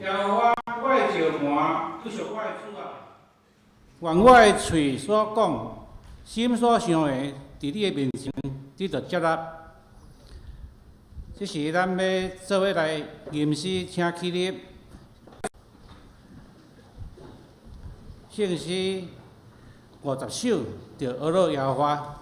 耶和華，我的石磐，救贖我的主啊！願我的喙所講、心所想的，佇你的面前得著接納。這時，咱欲做伙來吟詩，請起立。聖詩50首，著阿樂耶和華。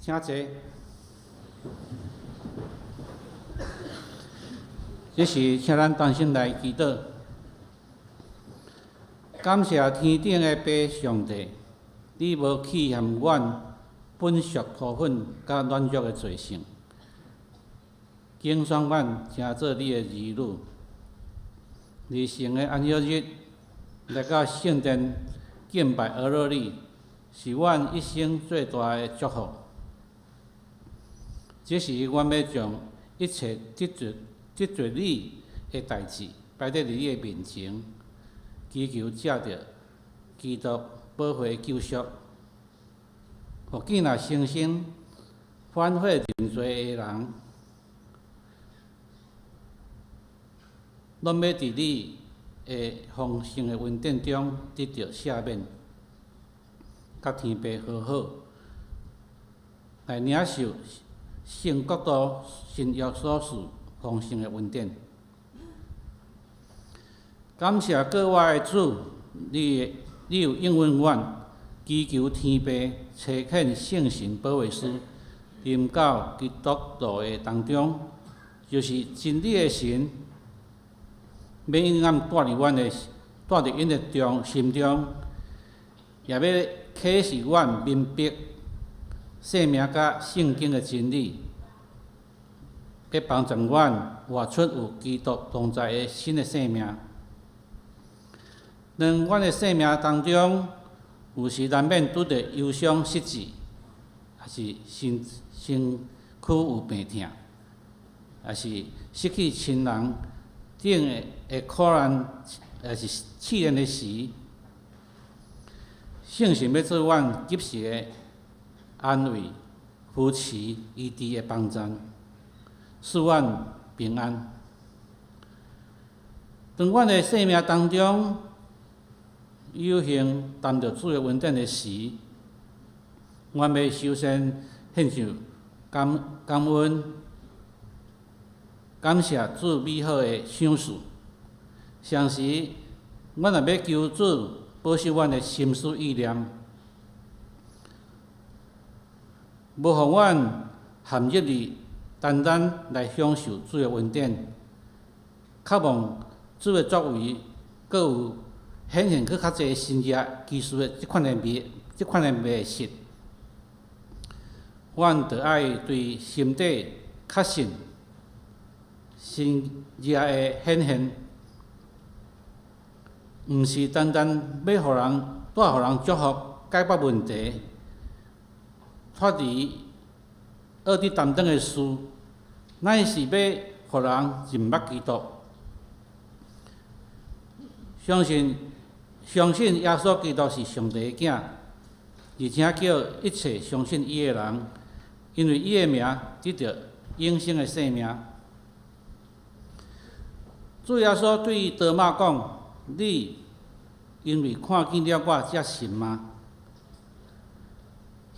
請坐。這時，請咱同心來祈禱，感謝天頂的父上帝，你無棄嫌阮本屬土粉佮軟弱的罪性，揀選阮成做你的兒女。佇聖的安息日來到聖殿敬拜阿樂你，是阮一生最大的祝福。這時，阮欲將一切得罪你的代誌擺佇你的面前，祈求藉著基督寶血救贖，予見若誠心反悔認罪的人，攏欲佇你的豐盛的恩典中得著赦免，佮天父和好，來領受聖國度新約所賜豐盛的恩典。感謝閣我的主，你有應允阮，祈求天父差遣聖神保惠師，臨到基督徒的當中，就是真理的神，欲永遠蹛佇阮的，蹛佇𪜶的中心中，也欲啟示阮明白生命佮聖經的真理，欲幫助阮活出有基督同在的新的生命。當阮的生命當中，有時難免拄著憂傷失志，抑是身軀有病痛，抑是失去親人等的苦難，抑是試煉的時，聖神欲做阮及時的安慰、扶持、醫治的幫贊，賜阮平安。當阮的生命當中有幸擔著主的恩典的時，阮欲首先獻上感恩，感謝主美好的賞賜。同時，阮也欲求主保守阮的心思意念，無予阮陷入佇單單來享受主的恩典，渴望主的作為，閣有顯現閣較濟神蹟奇事的這款的迷失。阮著愛對心底確信神蹟的顯現，毋是單單欲予人帶予人祝福、解決問題、脫離惡得擔當的事，乃是欲予人認捌基督，相信耶穌基督是上帝的囝，而且叫一切相信伊的人，因為伊的名得著永生的生命。主耶穌對多馬講：你因為看見了我才信嗎？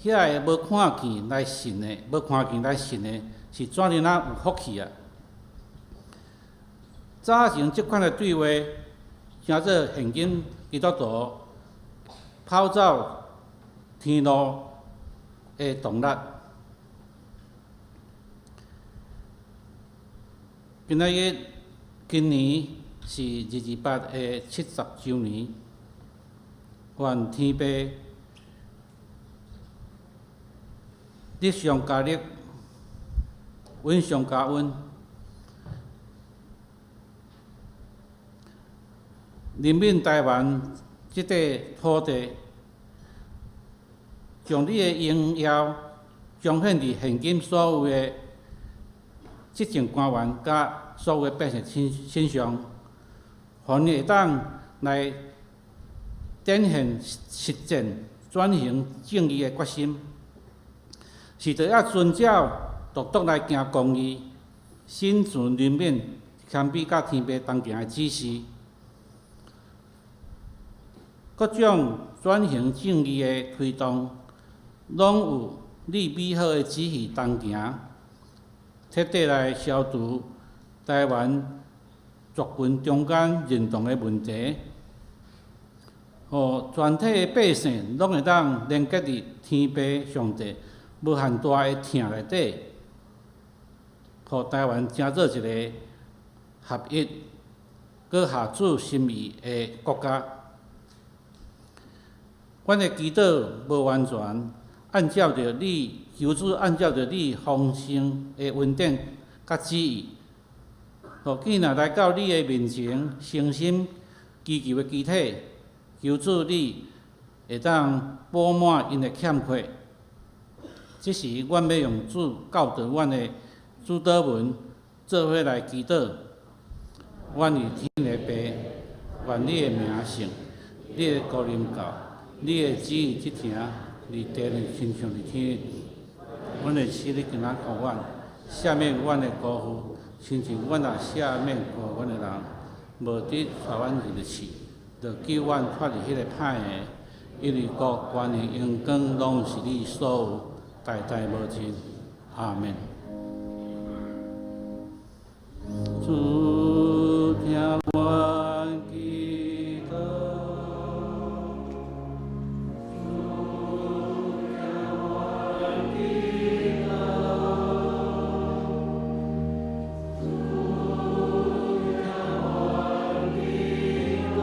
遐个無看見來信的，無看見來信的，是怎爾仔有福氣啊！早前這款的對話，成做現今基督徒跑走天路的動力。今仔日，今年是228的70週年，願天父力上加力，恩上加恩，憐憫台灣這塊土地，將你的榮耀彰顯佇現今所有的執政官員佮所有的百姓身上，予𪜶會當來展現實踐轉型正義的決心，是著愛遵照獨獨來行公義、心存憐憫、謙卑佮天父同行的指示。各種轉型正義的推動，攏有你美好的旨意同行，徹底來消除台灣族群中間認同的問題，予全體的百姓攏會當連結佇天父上帝無限大的疼內底，予台灣成做一个合一、閣合主心意的國家。阮的祈禱無完全按照著你，求主按照著你豐盛的恩典佮旨意，予囝若來到你的面前，誠心祈求的肢體，求主你會當補滿𪜶的欠缺。這時，阮欲用主教導阮的主禱文做伙來祈禱。阮佇天的父，願你的名聖，你的國臨到，你的旨意執行，佇地上親像佇天。阮的食日今仔予阮，赦免阮的辜負，親像阮也赦免辜負阮的人。無得帶阮入試，著救阮脫離彼个歹的，因為國權勢榮光攏是你所有，代代無盡。阿門。主聽阮祈禱，主聽阮祈禱，主聽阮祈禱，救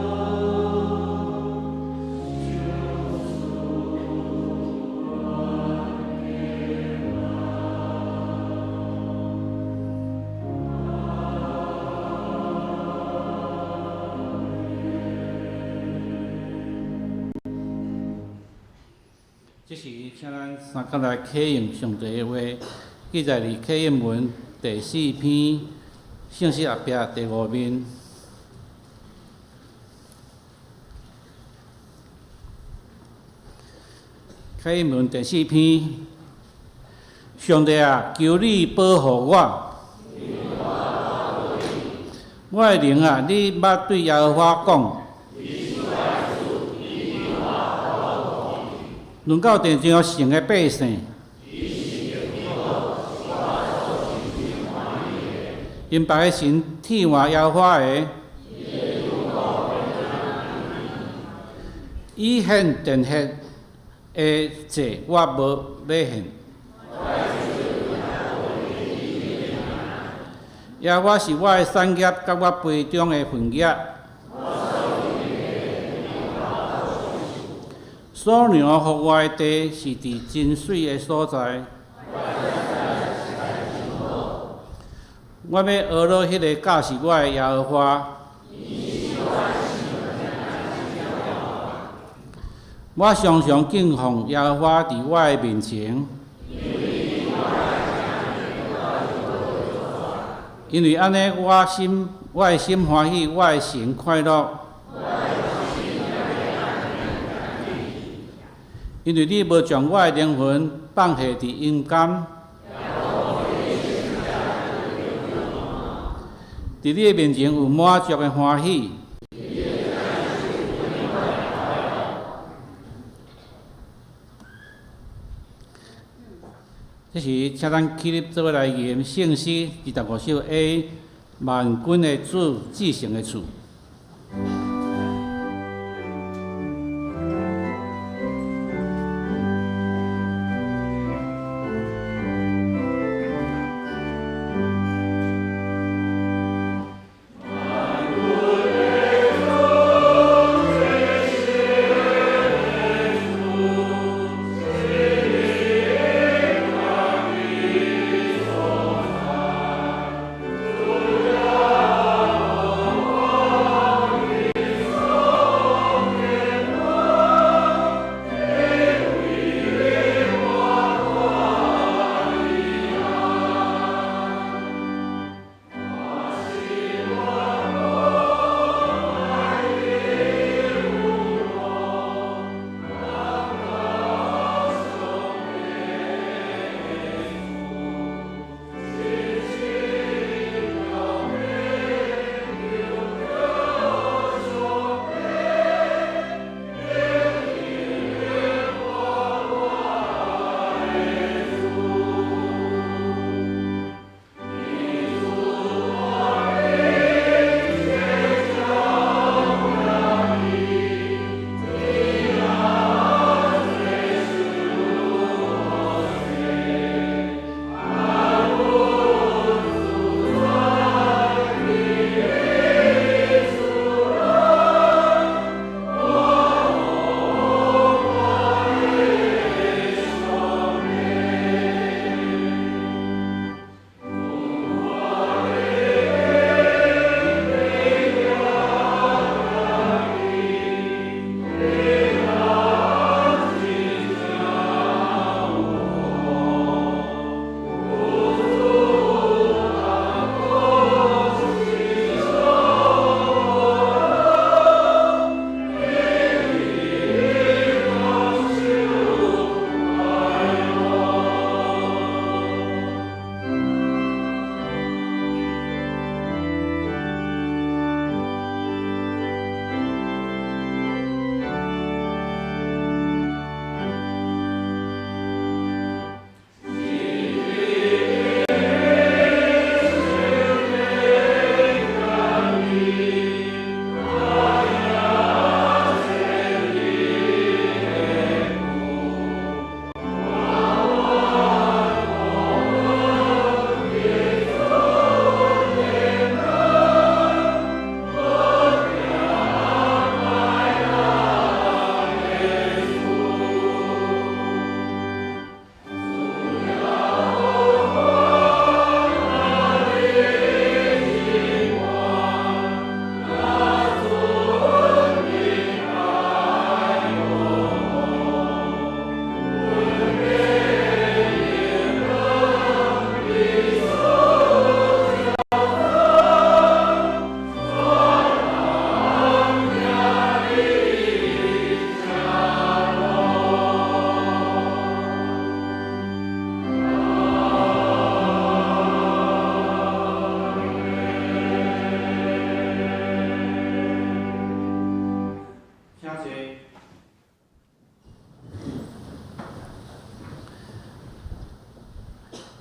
贖阮的這時，請咱三個來啟應上帝的話，記載佇啟應文第四篇聖詩後壁第五面。啟應文第四篇，上帝啊，求你保護我。我的靈啊，你捌對耶和華講。論到地上神的百姓，𪜶別的神替換耶和華的，以獻奠血的祭，我無欲獻。耶和華是我的產業，佮我杯中的份額。所量予我的地是佇真媠的所在。我欲呵咾彼个教示我的耶和華。我常常敬奉耶和華佇我的面前。因為按呢，我的心歡喜，我的神快樂。因為你無將我的靈魂放下佇陰間，佇你的面前有滿足的歡喜。這時，請咱起立做伙來吟聖詩25首 A，萬軍的主至聖的厝。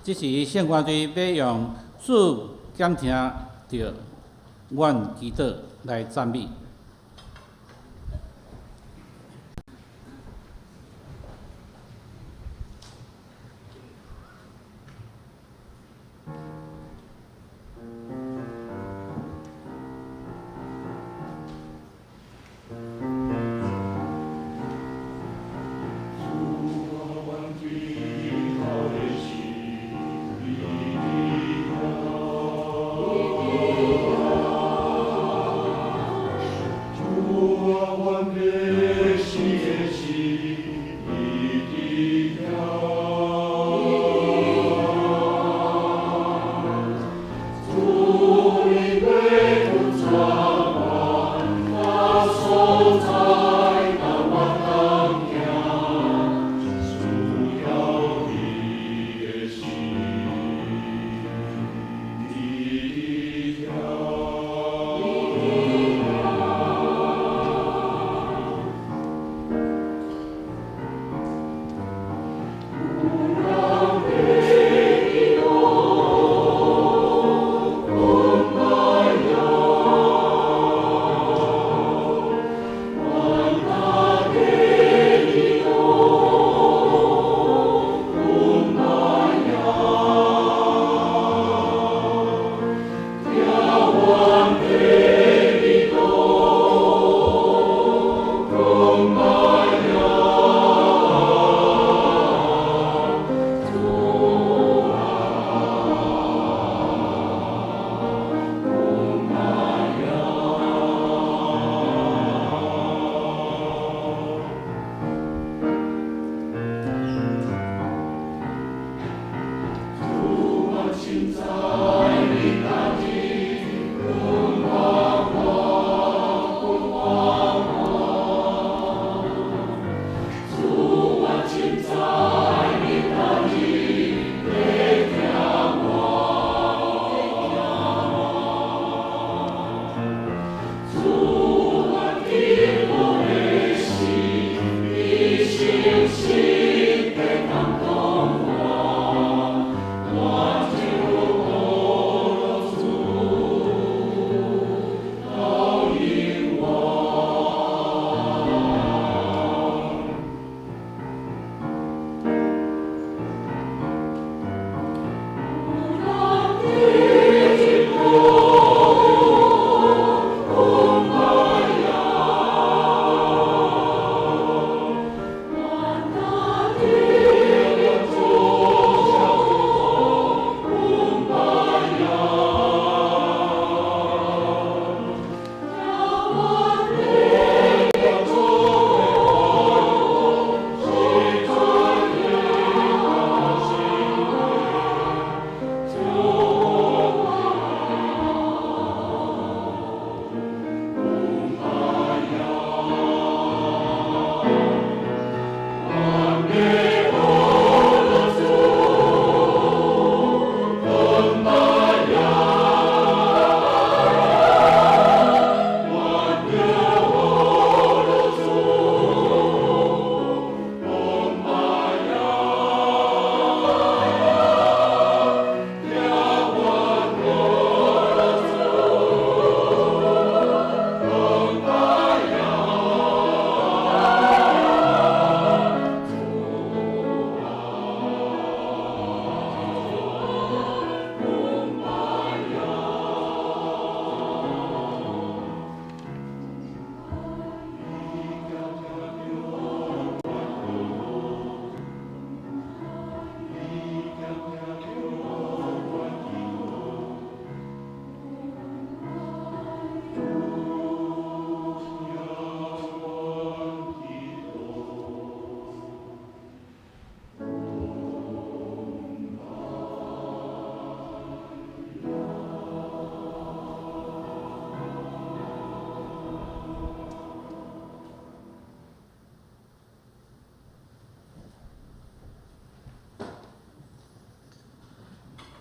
這時聖官隊欲用主檢聽著阮祈禱來讚美。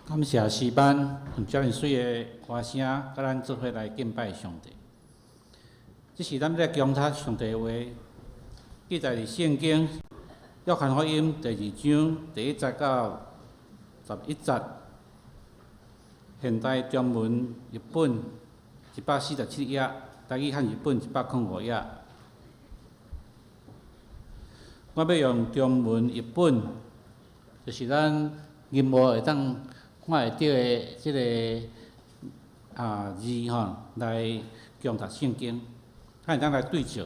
感謝詩班用遮爾媠的歌聲，佮咱做伙來敬拜上帝。這是咱欲來誦讀上帝話，記載佇聖經約翰福音第二章第一節到11節，現代中文譯本147頁，台語漢譯本105頁。我欲用中文譯本，就是咱螢幕會當看會著的這个字吼，來誦讀聖經，咱會當來對照。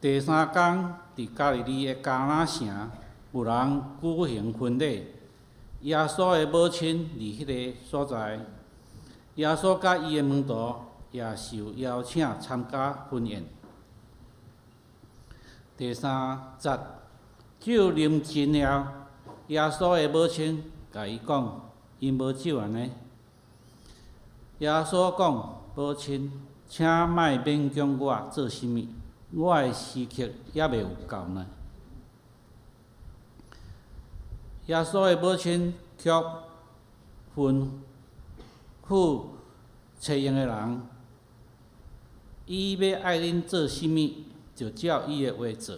第三工，佇加利利的迦拿城，有人舉行婚禮，耶穌的母親佇彼个所在，耶穌佮伊的門徒也受邀請參加婚宴。第三節，酒啉盡了，耶穌的母親共伊講：𪜶無酒矣呢。耶穌講：母親，請莫勉強我做啥物，我的時刻猶未有到呢。耶穌的母親卻吩咐揣用的人：伊欲愛恁做啥物，就照伊的話做。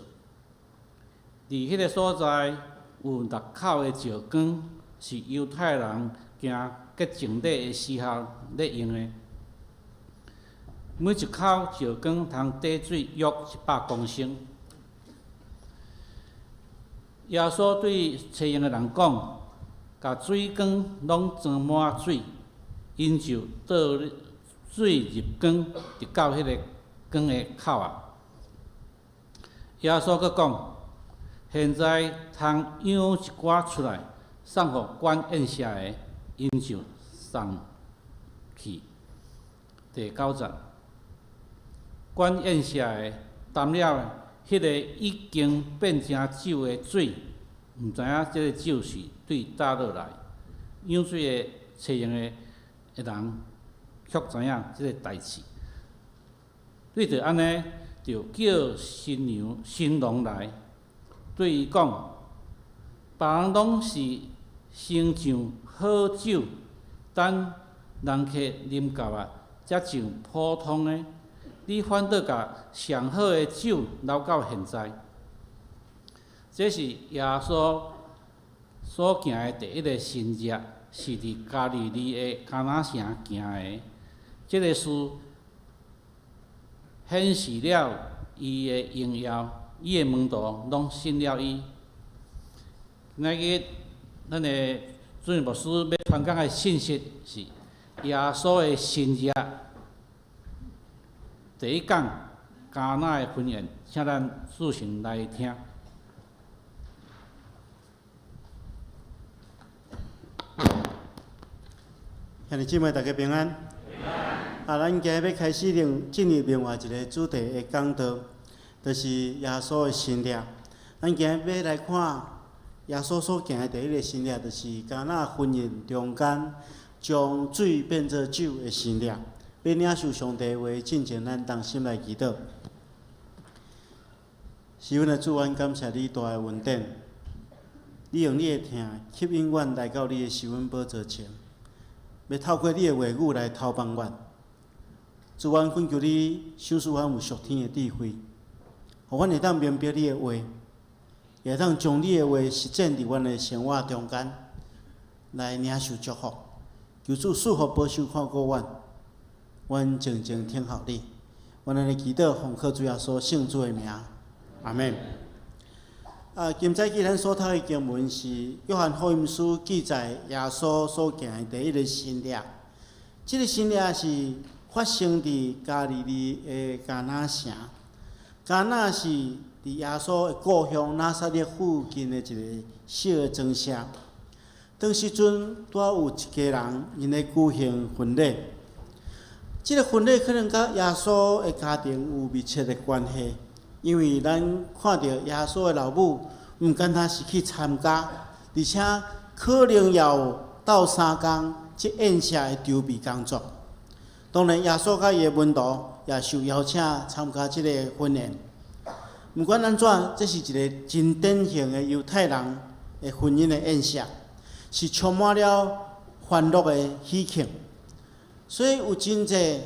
佇彼个所在有六口的石缸，是猶太人行潔淨禮的時候咧用的。每一口石缸通貯水約100公升。耶穌對揣用的人講：共水缸攏裝滿水，𪜶就倒水入缸，直到彼个缸的口仔。耶穌閣講：現在通揚一寡出來，送予管宴席的，𪜶就送去。第九節，管宴席的澹了彼个已經變成酒的水，毋知影這个酒是對佗落來。揚水的揣用的人卻知影這个代誌。對著按呢，就叫新娘新郎來，對伊講：別人攏是先上好酒，等人客啉夠啊，才上普通的。你反倒共上好的酒留到現在。這是耶穌所行的第一个神跡，是佇加利利的迦拿城行的。這个事顯示了伊的榮耀，伊的門徒攏信了伊。今仔日咱的主任牧師欲傳講的信息是耶穌的神跡。第一講迦拿的婚宴，請咱注神來聽。兄弟姊妹，大家平安。啊，咱今日欲開始進入另外一个主題的講道，就是耶穌的神跡。咱今日欲來看耶穌所行的第一个神跡，就是迦拿婚宴中間將水變做酒的神跡。欲領受上帝話，進前咱同心來祈禱。是阮的主，阮感謝你大的恩典，你用你的疼吸引阮來到你的施恩寶座前，欲透過你的話語來投放阮。主，阮懇求你賞賜阮有屬天的智慧，予阮會當明白你的話，也會當將你的話實踐佇阮的生活中間，來領受祝福。求主賜福保守看顧阮，阮靜靜聽候你。阮按呢祈禱，奉靠主耶穌聖子的名，阿們。啊，今早起咱所讀的經文是約翰福音書記載耶穌所行的第一个神跡。這个神跡是發生佇加利利的迦拿城。迦拿是佇耶穌的故鄉拿撒勒附近的一个小的莊舍。當時陣拄仔有一家人，𪜶咧舉行婚禮。這个婚禮可能佮耶穌的家庭有密切的關係，因為咱看著耶穌的老母毋敢焦是去參加，而且可能也有鬥相共這宴席的籌備工作。當然，耶穌佮伊的門徒也受邀請參加這个婚宴。毋管按怎，這是一个真典型的猶太人的婚姻的宴席，是充滿了歡樂的喜慶。所以有真濟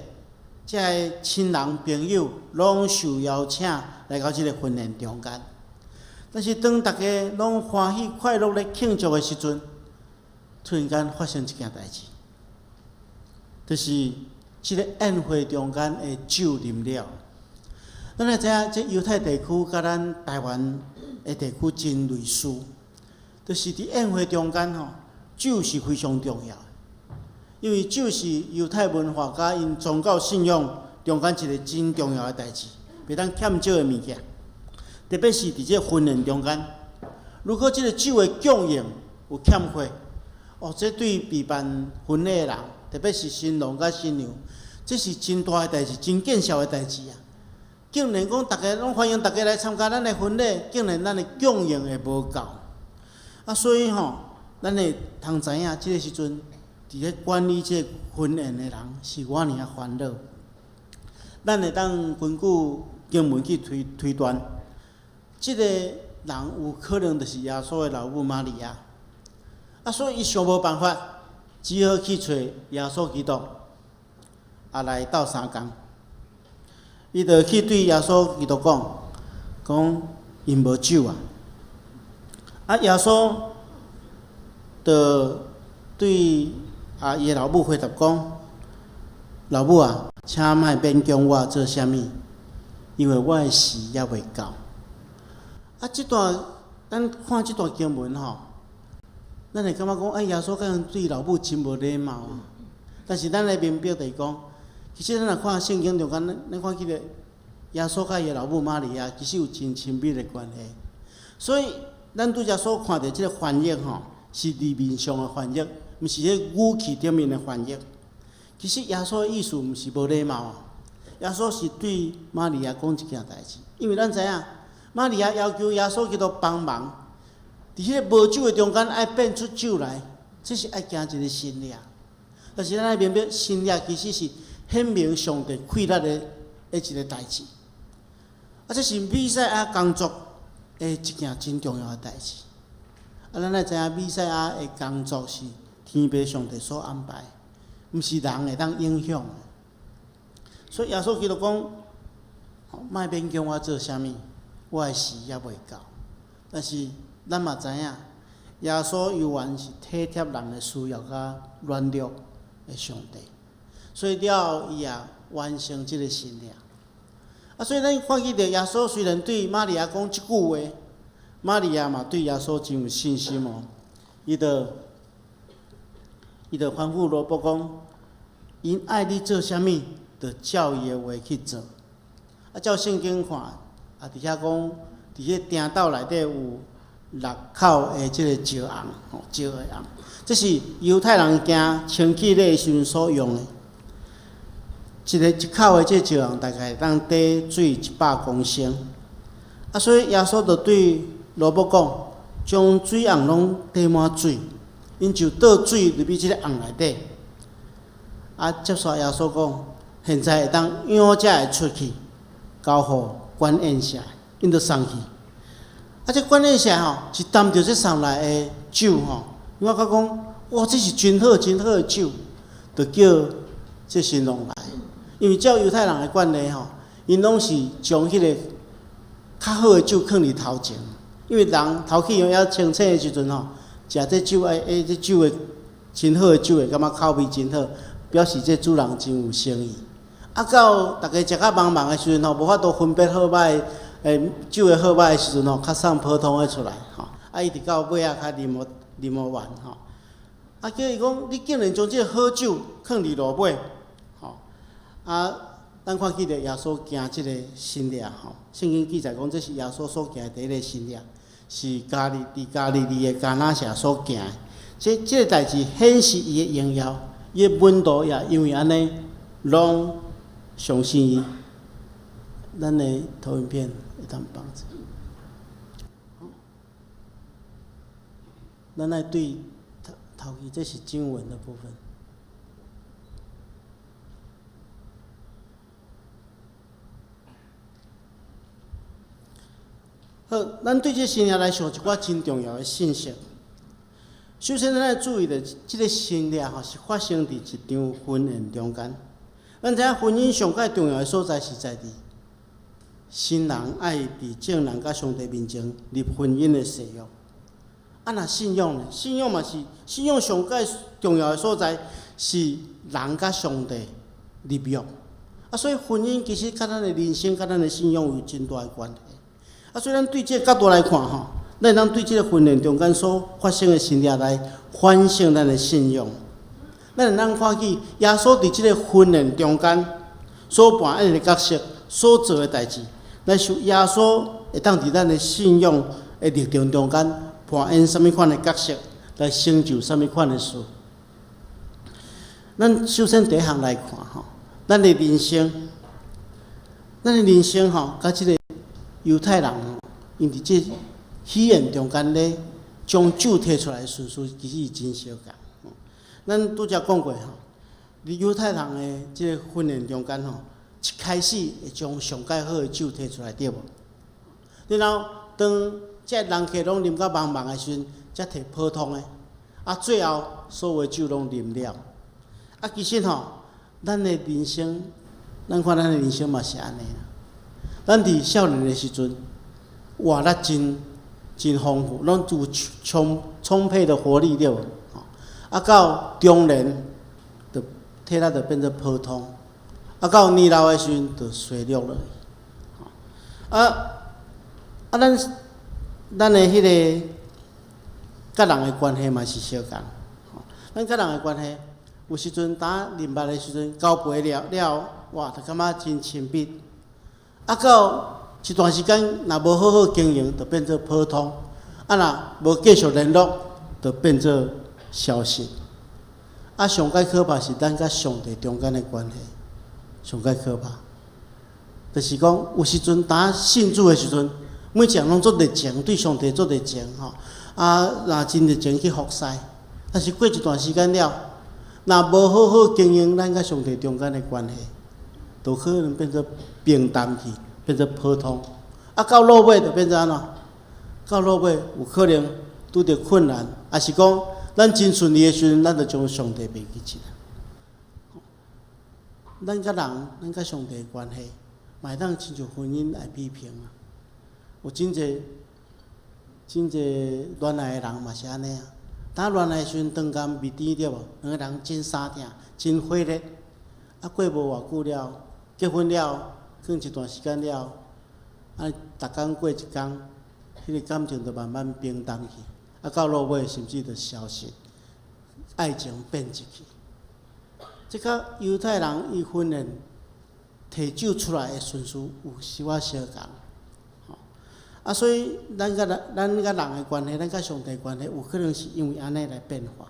這个親人朋友攏受邀請來到這个婚宴中間。但是當逐家攏歡喜快樂咧慶祝的時陣，突然間發生一件代誌，就是這個宴會中間的酒啉了。咱會知影，這猶太地區佮咱台灣的地區真類似，就是佇宴會中間吼，酒是非常重要的，因為酒是猶太文化佮𪜶宗教信仰中間一個真重要的代誌，袂當欠少的物件。特別是佇這婚宴中間，如果這個酒的供應有欠缺，哦，這對備辦婚禮的人，特別是新郎佮新娘，這是真大的代誌，真見笑的代誌啊！竟然講逐家攏歡迎逐家來參加咱的婚禮，竟然咱的供應會無夠。啊，所以吼，咱會通知影，這個時陣佇咧管理這個婚宴的人是偌爾仔煩惱。咱會當根據經文去推推斷，這個人有可能就是耶穌的老母瑪利亞。啊，所以伊想無辦法，只好去揣耶穌基督，啊來鬥相共。伊就去對耶穌基督講，講𪜶無酒啊。啊，耶穌就對啊伊的老母回答講：老母啊，請莫勉強我做啥物，因為我的時猶未到。啊，這段咱看這段經文吼，咱會感覺講，哎，耶穌敢對老母真無禮貌啊。但是咱來明白就是講，其實咱若看聖經中間，咱看見著耶穌佮伊的老母瑪利亞，其實有真親密的關係。所以咱拄才所看著這個翻譯吼，是字面上的翻譯，毋是彼語氣頂面的翻譯。其實耶穌的意思毋是無禮貌啊，耶穌是對瑪利亞講一件代誌，因為咱知影瑪利亞要求耶穌基督幫忙，佇彼個無酒的中間愛變出酒來，這是愛行一個神跡。但是咱愛明白，神跡其實是顯明上帝氣力的一個代誌。啊，這是彌賽亞工作的一件真重要的代誌。啊，咱愛知影彌賽亞的工作是天父上帝所安排，毋是人會當影響。所以耶穌基督講：莫勉強我做啥物，我的時猶未到。但是咱嘛知影，耶穌猶原是體貼人的需要佮軟弱的上帝，所以了後伊也完成這個神跡。啊，所以咱看見著耶穌雖然對瑪利亞講這句話，瑪利亞嘛對耶穌真有信心哦。伊就吩咐奴僕講：𪜶愛你做啥物，就照伊的話去做。啊，照聖經看，啊，佇遐講，佇彼埕斗內底有六口的這個石甕，吼，石的甕，這是猶太人行清氣禮的時陣所用的。一個一口的這石甕大概會當貯水100公升。啊，所以耶穌就對奴僕講：將水甕攏貯滿水，𪜶就倒水入去這個甕內底。啊，接續耶穌講：現在會當養者會出去，交予管宴席，𪜶就送去。啊，這管宴席吼，一擔著這送來的酒吼，我感覺講，哇，這是真好、真好的酒，就叫這新郎來。因為照猶太人的慣例吼，𪜶攏是將彼個較好的酒囥佇頭前，因為人頭氣猶清醒的時陣吼，食這酒愛，欸，這酒的真好的酒會感覺口味真好，表示這主人真有誠意。啊，到逐家食較茫茫的時陣吼，無法度分別好歹，欸，酒的好歹的時陣吼，較送普通的出來吼。啊，一直到尾仔較啉無啉無完吼。啊，叫伊講，你竟然將這個好酒囥佇落尾，吼。啊，咱看見著耶穌行這個神跡吼，聖經記載講，這是耶穌所行的第一個神跡，是加利佇加利利的迦拿城所行的。這這個代誌顯示伊的榮耀，伊的門徒也因為按呢，攏相信伊。咱的投影片會當放者。咱來對頭頭期，這是經文的部分。好，咱對這神跡來想一寡真重要的信息。首先，咱愛注意著，這個神跡吼是發生佇一場婚宴中間。咱知影婚姻上蓋重要的所在是在佇新人愛佇眾人佮上帝面前立婚姻的誓約。啊，若信仰呢？信仰嘛是信仰上蓋重要的所在，是人佮上帝立約。啊，所以婚姻其實佮咱的人生、佮咱的信仰有真大的關係。啊，所以咱對這個角度來看吼，咱會當對這個婚宴中間所發生的神蹟來反省咱的信仰。咱會當看見耶穌佇這個婚宴中間所扮演的角色、所做的代誌，來想耶穌會當佇咱的信仰的歷程中間扮演啥物款的角色，來成就啥物款的事。咱首先第一項來看吼，咱的人生吼，佮這个猶太人吼，𪜶佇這喜宴中間咧，將酒提出來的順序，其實是真相仝。咱拄才講過吼，佇猶太人的這個婚宴中間吼，一開始會將上蓋好的酒提出來，對無？然後當這人客攏啉甲茫茫的時陣，才提普通的。啊，最後所有酒攏啉了。啊，其實吼，咱的人生，咱看咱的人生嘛是按呢啦。咱佇少年的時陣，活力真真豐富，攏有充充沛的活力，對無？啊，到中年，就體力就變做普通；啊，到年老的時陣，就衰弱落去。啊啊，咱的彼个佮人的關係嘛是相仝。咱佮人的關係，有時陣當認捌的時陣，交陪了了後，哇，就感覺真親密。啊，到一段時間，若無好好經營，就變做普通；啊，若無繼續聯絡，就變做消失。啊，上蓋可怕是咱佮上帝中間的關係，上蓋可怕。就是講，有時陣當信主的時陣，每一人攏足熱情，對上帝足熱情吼。啊，若真熱情去服侍，但是過一段時間了，若無好好經營咱佮上帝中間的關係，就可能變做平淡去，變做普通。啊，到落尾就變做按怎？到落尾有可能拄著困難，抑是講咱真順利的時陣，咱就將上帝袂記起來。咱佮人，咱佮上帝的關係，嘛會當親像婚姻來比拼啊。有真濟真濟戀愛的人嘛是按呢啊。當戀愛的時陣，長甘蜜甜對無？兩個人真相疼，真火熱。啊，過無偌久了，結婚了，過一段時間了，啊，逐工過一工，彼個感情就慢慢平淡去。啊，到落尾甚至就消失，愛情變質去。這佮猶太人伊婚宴提酒出來的順序有小可相仝。啊，所以咱佮人的關係，咱佮上帝關係，有可能是因為按呢來變化。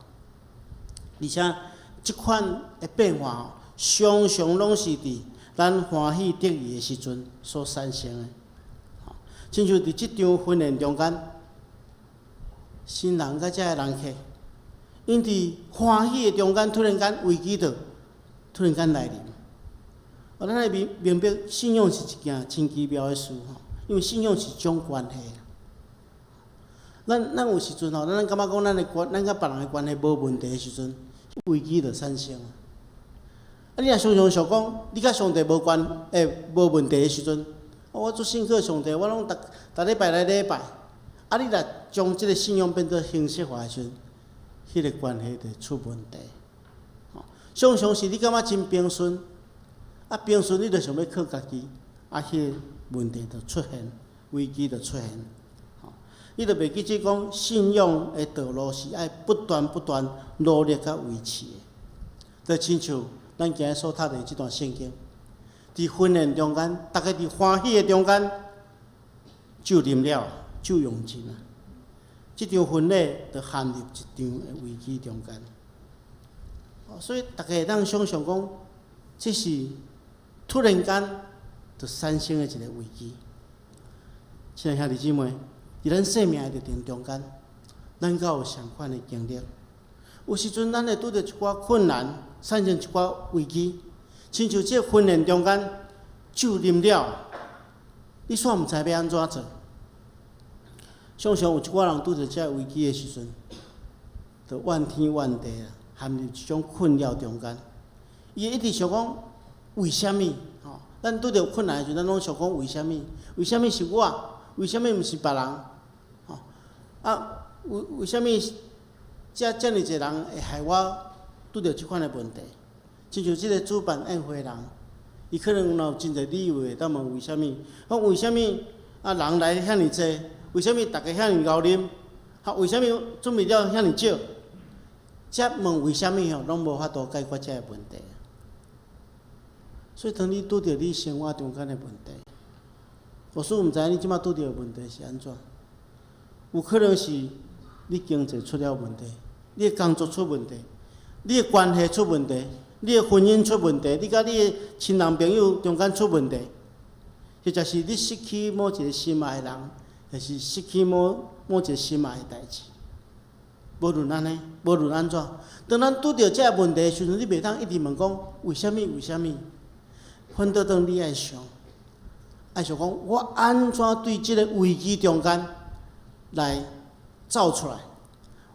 而且這款的變化吼，常常攏是佇咱歡喜得意的時陣所產生的。親像佇這場婚宴中間，新人佮這个人客，𪜶佇歡喜的中間，突然間危機就突然間來臨。啊，咱愛明明白信仰是一件真奇妙的事吼，因為信仰是一種關係。咱有時陣吼，咱感覺講咱佮別人的關係無問題的時陣，危機就產生。啊，你若常常想講，你佮上帝無關，無問題的時陣，我足信靠上帝，我攏逐逐禮拜來禮拜。啊，你若將這个信仰變做形式化的時陣，彼個關係就出問題。吼，常常是你感覺真平順，啊平順你就想欲靠家己，啊，彼个問題就出現，危機就出現。吼，你就袂記得講信仰的道路是愛不斷不斷努力佮維持的。就親像咱今日所讀的這段聖經，佇婚宴中間，逐家佇歡喜的中間，酒啉了，酒用盡啊！這場婚禮就陷入一場的危機中間。所以逐家會當想像講，這是突然間就產生的一个危機。親愛兄弟姊妹，佇咱生命的歷程中間，咱敢有相款的經歷？有時陣咱會拄著一寡困難，產生一寡危機，親像這个婚宴中間，酒啉了，你煞毋知欲按怎做。常常有一寡人拄著這个危機的時陣，就怨天怨地啊，陷入一種困擾中間。伊會一直想講，為啥物？吼，咱拄著困難的時陣，咱攏想講為啥物？為啥物是我？為啥物毋是別人？吼啊！為啥物遮爾濟人會害我拄著這款的問題？親像這個主辦宴會的人，伊可能有真濟理由會當問為啥物？講為啥物啊人來遐爾濟？為啥物逐家遐爾𠢕啉？啊，為啥物準備了遐爾少？這問為啥物吼，攏無法度解決這个問題。所以，當你拄著你生活中間的問題，或許毋知影你這馬拄著的問題是按怎？有可能是你經濟出了問題，你的工作出問題，你的關係出問題，你的婚姻出問題，你佮你的親人朋友中間出問題，或者是你失去某一个心愛的人，抑是失去某一个心愛的代誌。無論按呢，無論按怎，當咱拄著這个問題的時陣，你袂當一直問講為啥物？為啥物？反倒當你愛想，愛想講我按怎對這个危機中間來走出來？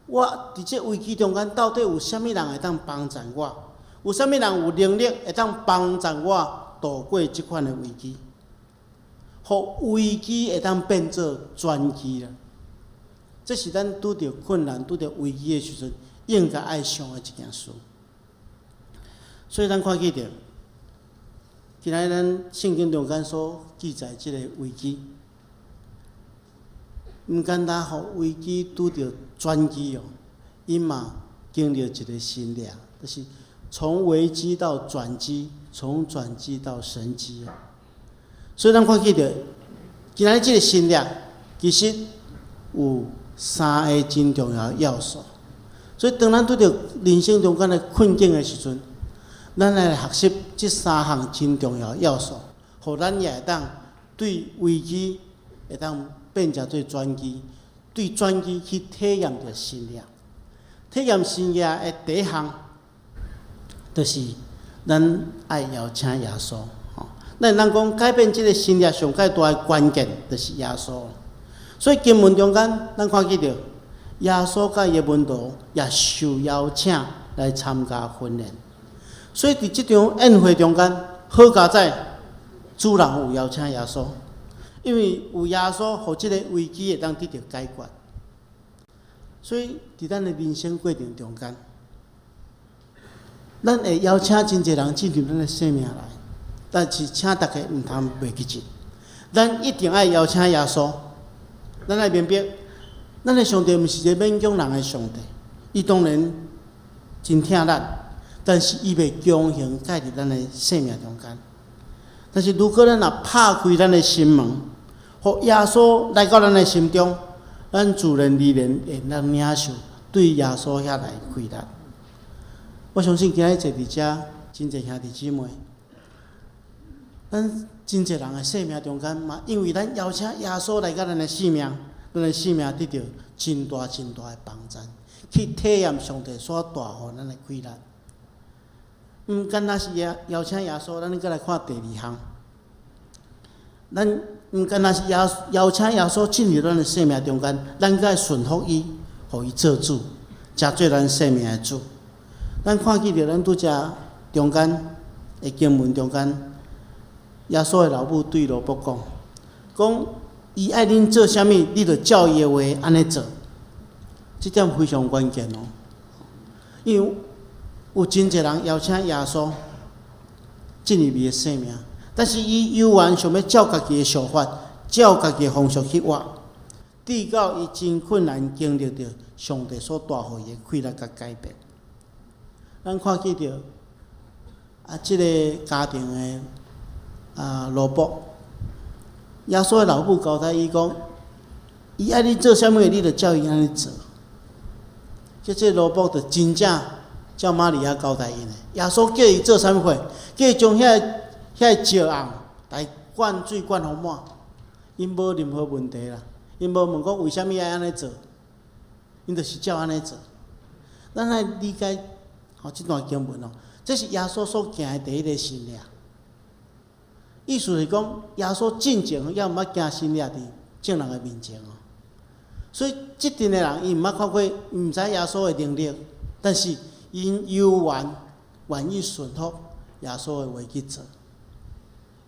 我佇這危機中間到底有啥物人會當幫贊我？有啥物人有能力會當幫贊我度過這款的危機？予危機會當變做轉機啦！這是咱拄著困難、拄著危機的時陣，應該愛想的一件事。所以咱看見著，今仔日咱聖經中間所記載這個危機，毋簡單，予危機拄著轉機哦，伊嘛經歷一個神跡，就是從危機到轉機，從轉機到神蹟。所以咱看見著，今仔日這個神跡其實有三个真重要的要素。所以當咱拄著人生中間的困境的時陣，咱來學習這三項真重要的要素，予咱也會當對危機會當變成做轉機，對轉機去體驗著神跡。體驗神跡的第一項，就是咱愛邀請耶穌。吼，咱會當講改變這个神跡上蓋大的關鍵，就是耶穌。所以經文中間，咱看見著耶穌佮伊的門徒也受邀請來參加婚宴。所以佇這場宴會中間，好佳哉，主人有邀請耶穌，因為有耶穌，予這个危機會當得著解決。所以佇咱的人生過程中間，咱會邀請真濟人進入咱的生命內，但是請大家毋通袂記得，咱一定愛邀請耶穌。咱愛明白，咱的上帝毋是一个勉強人的上帝，伊當然真疼咱，但是伊袂強行介入咱的生命中間。但是如果咱若拍開咱的心門，予耶穌來到咱的心中，咱自然而然會當領受對耶穌遐來氣力。我相信今日坐佇遮真濟兄弟姊妹，咱真濟人的生命中間嘛，因為咱邀請耶穌來到咱的生命，咱的生命得著真大真大的幫助，去體驗上帝所帶予咱的氣力。毋干焦是邀請耶穌，咱閣來看第二項。咱毋干焦是邀請耶穌進入咱的生命中間，咱閣愛順服伊，予伊做主，成做咱生命的主。咱看見著咱拄才中間的經文中間，耶穌的老母對羅卜講：講伊愛恁做啥物，你就照伊的話按呢做。這點非常關鍵哦，因為有真濟人邀請耶穌進入伊的生命，但是伊猶原想欲照家己的想法，照家己的方式去活，直到伊真困難經歷著上帝所帶予伊的氣力佮改變。咱看見著啊，這个家庭的羅卜，耶穌的老母交代伊講：伊愛你做啥物，你就照伊按呢做。這羅卜就真正照瑪利亞交代𪜶的。耶穌叫伊做啥物貨？叫伊將遐石甕來灌水灌予滿，𪜶無任何問題啦。𪜶無問講為啥物愛按呢做，𪜶就是照按呢做。咱愛理解吼這段經文哦，這是耶穌所行的第一个神跡。意思是講，耶穌進前猶毋捌行神跡佇眾人的面前哦。所以，這陣的人伊毋捌看過，毋知耶穌的能力，但是𪜶猶原願意順服耶穌的話去做。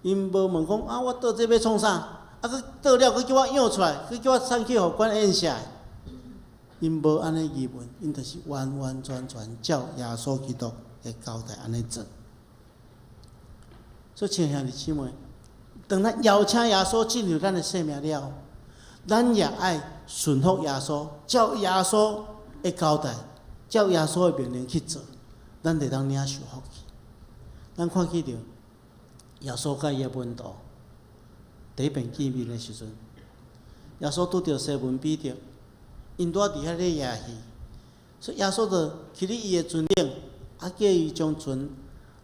𪜶無問講啊，我倒這欲創啥？啊，閣倒了，閣叫我養出來，閣叫我送去予管宴席。𪜶無按呢疑問，𪜶就是完完全全照耶穌基督的交代按呢做。所以，親愛兄弟姊妹，當咱邀請耶穌進入咱的生命了，咱也愛順服耶穌，照耶穌的交代，照耶穌的命令去做，咱就當領受福氣。咱看見著耶穌佮伊的門徒第一遍見面的時陣，耶穌拄著西門彼得，𪜶拄仔佇遐咧掠魚，所以耶穌就徛佇伊的船頂，啊叫伊將船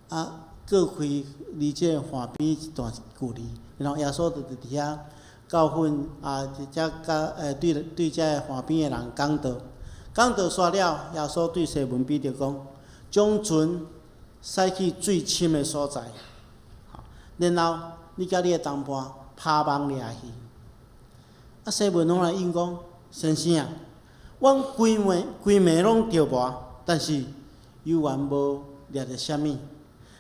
啊過開離這個岸邊一段距離，然後耶穌就佇遐教訓啊，佇遮教對對這個岸邊的人講道，講道煞了，耶穌對西門彼得講：將船駛去水深的所在，然後你佮你的同伴拋網掠魚。啊，西門攏來應講：先生啊，阮規暝規暝攏釣無，但是猶原無掠著啥物。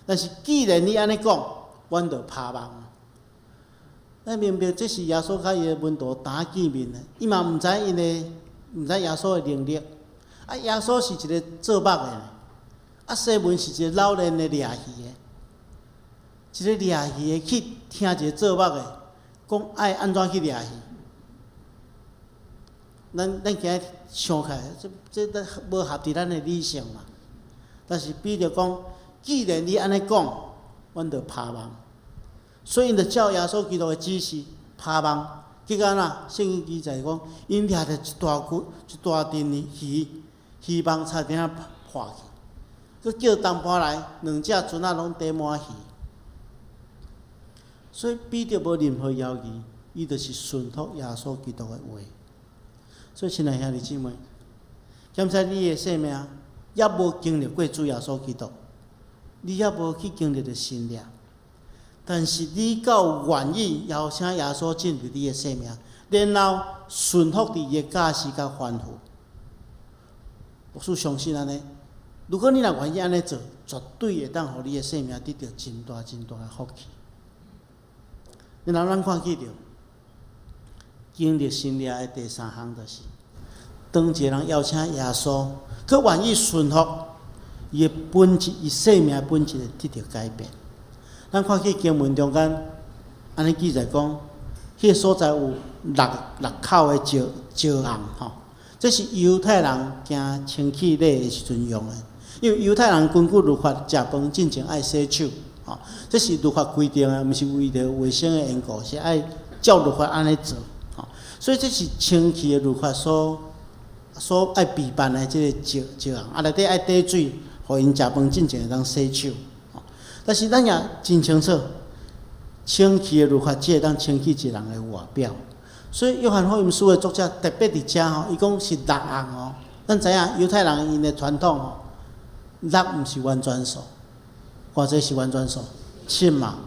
但是既然你按呢講，阮就拋網。咱明白，這是耶穌佮伊的門徒頭見面的，伊嘛毋知𪜶的，毋知耶穌的能力。啊，耶穌是一個做目的，啊，西門是一個老練的掠魚的，一個掠魚的去聽一個做目的講愛按怎去掠魚。咱咱今日想起來，這這都無合佇咱的理性嘛。但是彼得講，既然你按呢講，阮就拋網。所以𪜶就照耶穌基督的指示拋網，結果按怎？聖經記載講，𪜶掠著一大群、一大陣的魚，魚網差點仔破去。閣叫同伴來，兩隻船仔攏缀滿魚。所以彼得無任何猶豫，伊就是順服耶穌基督的話。所以，親愛兄弟姊妹，檢查你的生命，猶無經歷過主耶穌基督，你猶無去經歷著神蹟，但是你夠願意邀請耶穌進入你的生命，然後順服佇伊的教示佮吩咐。牧師相信按呢，如果你若願意按呢做，絕對會當予你的生命得著真大真大的福氣。然後咱看見著經歷神蹟的第三項，就是當一個人邀請耶穌，閣願意順服，伊的本質，伊生命的本質會得著改變。咱看見經文中間按呢記載講，彼個所在有六六口的石石甕吼，這是猶太人行清氣禮的時陣用的。因為猶太人根據律法，食飯進前愛洗手，吼，這是律法規定的，毋是為著衛生的緣故，是愛照律法按呢做，吼。所以這是清氣的律法所所愛備辦的這個石石甕，啊內底愛貯水，予𪜶食飯進前會當洗手。但是咱也真清楚，清氣的律法只會當清氣一人的外表。所以約翰福音書的作者特別佇遮吼，伊講是六甕哦。咱知影猶太人𪜶的傳統吼，六毋是完全數，偌濟是完全數？七嘛。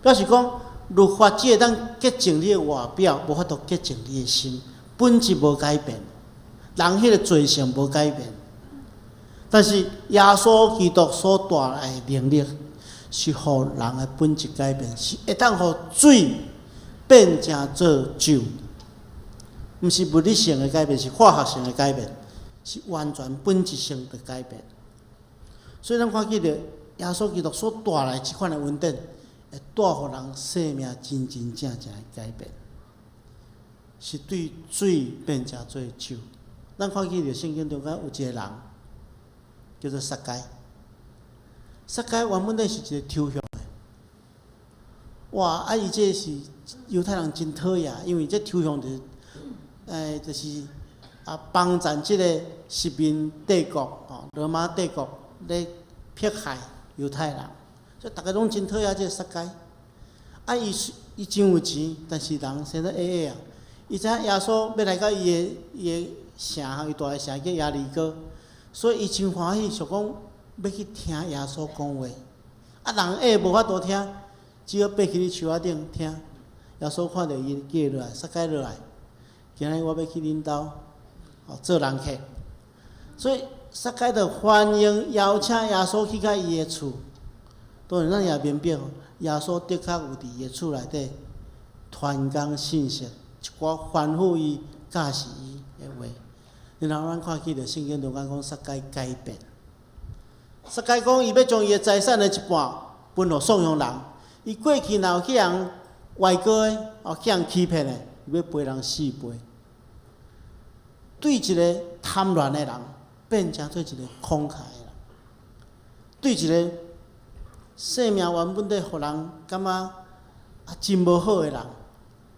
表示講律法只會當潔淨你的外表，無法度潔淨你的心，本質無改變，人彼個罪性無改變。但是耶穌基督所帶來的能力，是予人的本質改變，是會當予水變成做酒，毋是物理性的改變，是化學性的改變，是完全本質性的改變。所以咱看見著耶穌基督所帶來這款的恩典，會帶予人生命真真正正的改變，是對水變成做酒。咱看見著聖經中間有一個人叫做撒該。撒該原本咧是一個抽象的，哇！啊，伊這是猶太人真討厭，因為這抽象就是，就是啊，幫贊這個殖民帝國吼，羅馬帝國咧迫害猶太人，所以逐家攏真討厭這個撒該。啊，伊是伊真有錢，但是人生得矮矮啊。伊知影耶穌欲來到伊的伊的城，伊蹛的城叫耶利哥，所以伊真歡喜，想講欲去聽耶穌講話。啊，人矮無法度聽，只好爬去佇樹仔頂聽。耶穌看著伊，叫落來，撒該落來，今仔日我欲去恁兜，哦，做人客。所以撒該就歡迎邀請耶穌去到伊的厝。當然，咱也明白，耶穌的確有佇伊的厝內底傳講信息，一寡吩咐伊、教示伊的話。然後咱看見著聖經中間講撒該改變，撒該講伊欲將伊的財產的一半分予散凶人。伊過去若有去予歪過的，哦去予欺騙的，伊欲賠人四倍。對一個貪婪的人，變成做一個慷慨的人；對一個生命原本咧，予人感覺啊真無好的人，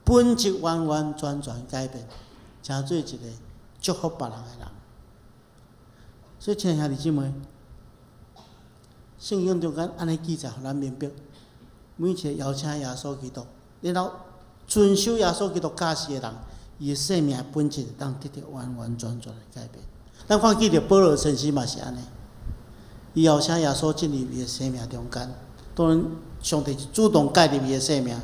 本質完完全全改變，成做一個祝福別人的人。所以，親愛兄弟姊妹，聖經中間按呢記載，予咱明白，每一個邀請耶穌基督，然後遵守耶穌基督教示的人，伊的生命本質會當得著完完全全的改變。咱看見著保羅先生嘛是按呢，伊邀請耶穌進入伊的生命中間，當然上帝是主動介入伊的生命，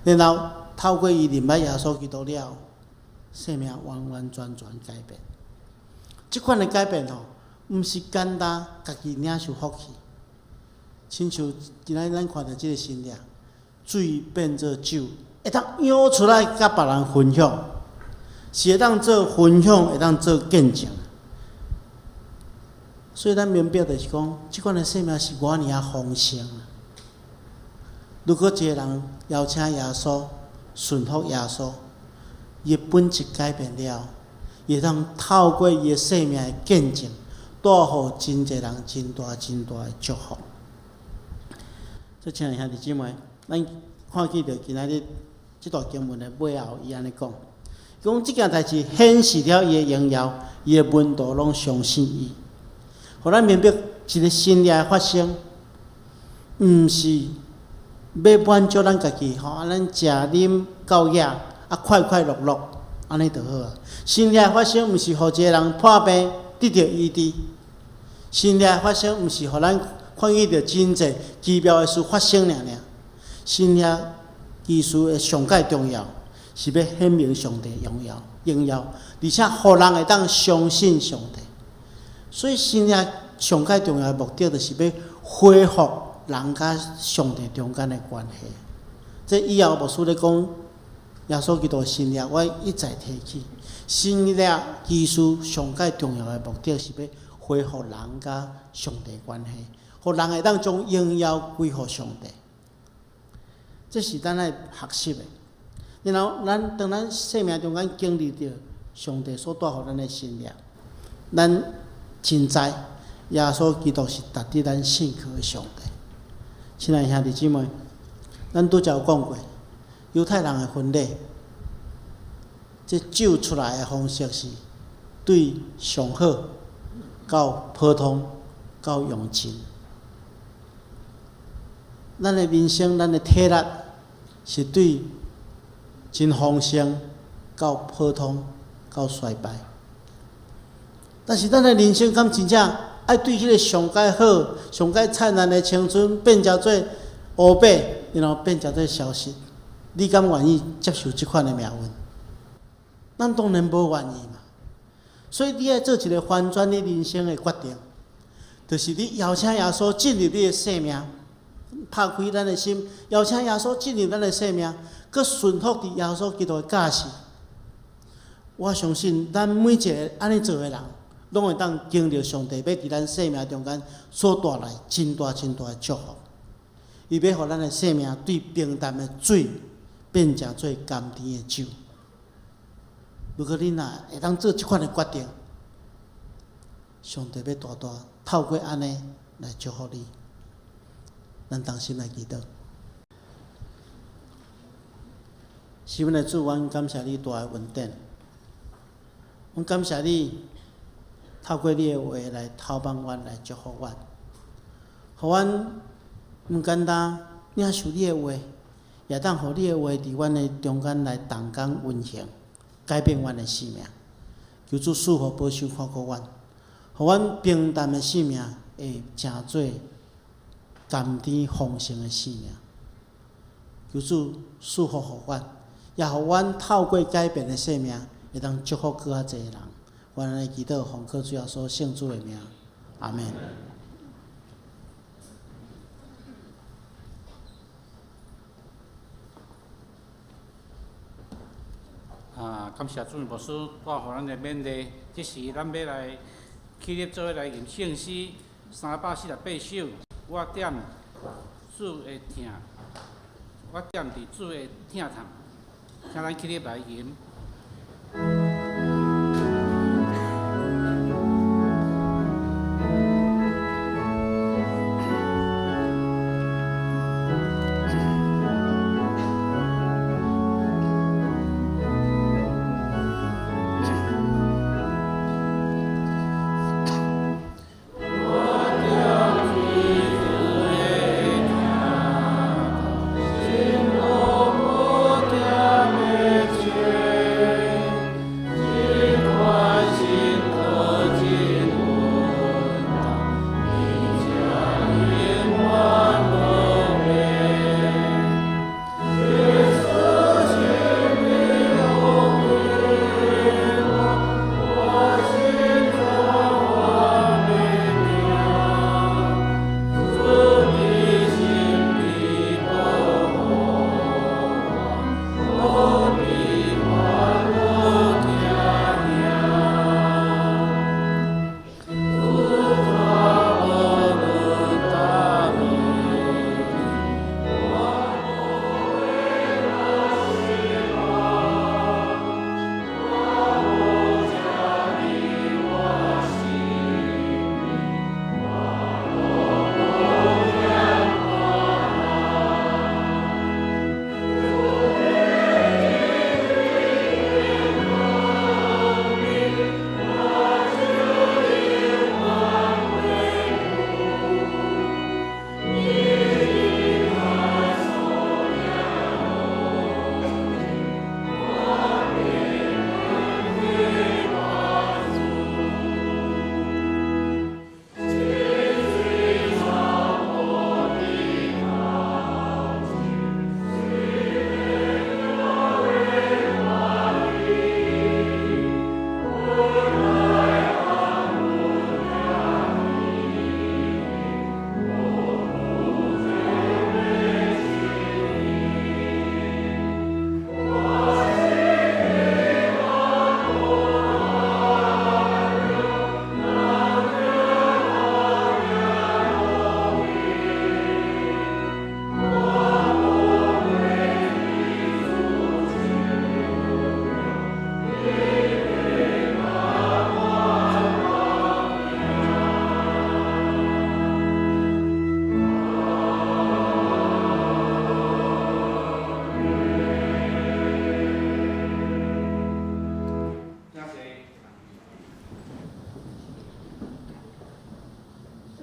然後透過伊認捌耶穌基督了後，生命完完全全改變。這款的改變吼，毋是簡單家己領受福氣，親像今仔日咱看著這個神跡，水變做酒，會當湧出來佮別人分享，是會當做分享，會當做見證。所以咱明白就是講，這款的生命是偌爾仔豐盛。如果一個人邀請耶穌，順服耶穌，伊的本質改變了，伊會當透過伊的生命的見證，帶予真濟人真大真大的祝福。所以，親愛兄弟姊妹，咱看見著今仔日這段經文的尾後，伊按呢講，講這件代誌顯示了伊的榮耀，伊的門徒攏相信伊。予咱明白一個神跡的發生，毋是欲滿足咱家己吼，啊，咱食啉夠額，啊，快快樂樂，按呢就好啊。神跡的發生，毋是予一個人破病得著醫治，神跡的發生，毋是予咱看見著真濟奇妙的事發生爾爾。神跡奇事的上蓋重要，是欲顯明上帝榮耀，榮耀，而且予人會當相信上帝。所以神跡上蓋重要的目的，就是欲恢復人佮上帝中間的關係。這以後牧師咧講耶穌基督的神跡，我一再提起。神跡奇事上蓋重要的目的，是欲恢復人佮上帝關係，予人會當將榮耀歸予上帝。這是咱愛學習的。然後，咱當咱生命中間經歷著上帝所帶予咱的神跡，咱真知耶穌基督是值得咱信靠的上帝。親愛兄弟姊妹，咱拄才有講過，猶太人的婚禮，這酒出來的方式是對上好到普通到用盡。咱的人生，咱的體力是對真豐盛到普通到衰敗。但是咱的人生敢真正愛對彼個上蓋好、上蓋燦爛的青春變成做烏白，然後變成做消失？你敢願意接受這款的命運？咱當然無願意嘛。所以你愛做一個翻轉你人生的決定，就是你邀請耶穌進入你的生命，拍開咱的心，邀請耶穌進入咱的生命，閣順服佇耶穌基督的教示。我相信咱每一個按呢做的人，攏會當經歷上帝欲佇咱生命中間所帶來真大真大的祝福。伊欲予咱的生命對平淡的水變成做甘甜的酒。如果你若會當做這款的決定，上帝欲大大透過按呢來祝福你。咱同心來祈禱。是阮的主，阮感謝你大的恩典，阮感謝你透過你的話來透幫阮，來祝福阮，予阮毋簡單領受你的話，也當予你的話佇阮的中間來動工運行，改變阮的生命。求主賜福保守看顧阮，予阮平淡的生命會成做甘甜豐盛的生命。求主賜福予阮，也予阮透過改變的生命，會當祝福閣較濟人。阮按呢祈禱，奉靠主耶穌聖子的名，阿門。感謝主任牧師帶予咱的勉勵。這時咱欲來起立做伙來吟聖詩348首。我踮主的疼，我踮佇主的疼痛，請咱起立來吟。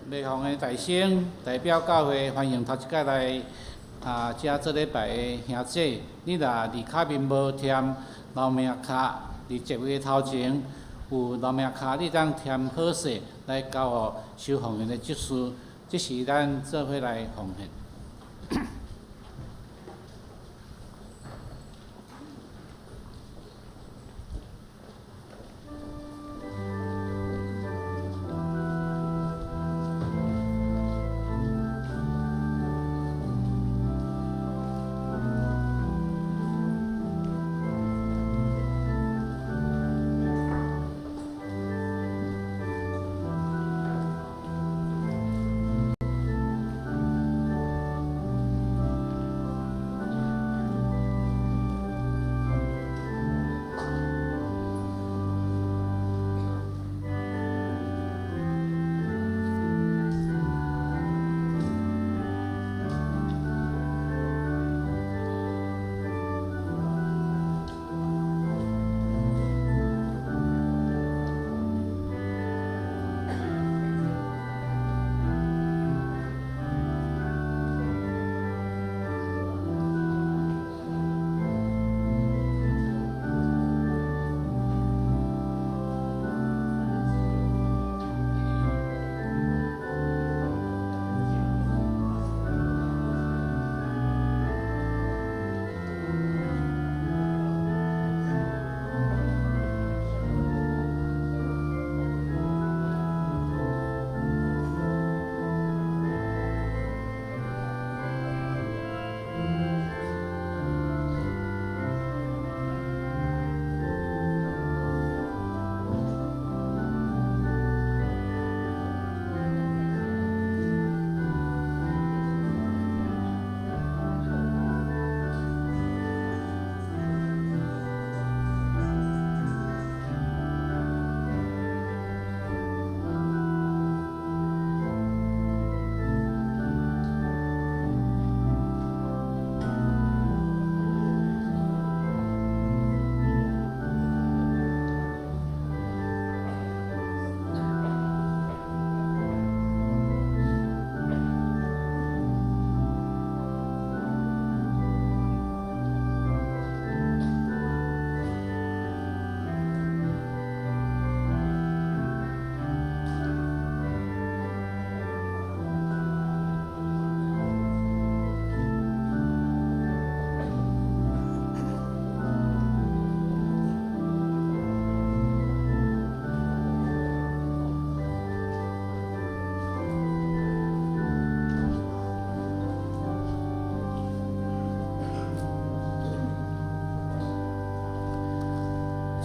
麗鳳的大聲代表教會歡迎頭一擺來遮做禮拜的兄姐。你若佇跤面無添留名卡，佇座位頭前有留名卡，你通填好勢來交予收奉獻的執事。這時咱做伙來奉獻。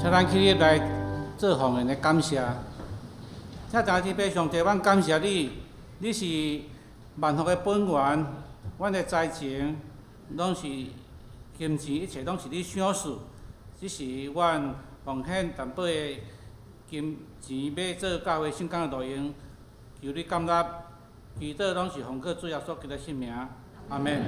請咱起立來做奉獻的感謝。請大天父上帝，阮感謝你，你是萬福的本源，阮的財錢攏是金錢，一切攏是你賞賜。只是阮奉獻淡薄的金錢買做教會聖工的路用，求你感納，祈禱攏是奉靠主耶穌基督聖名，阿們。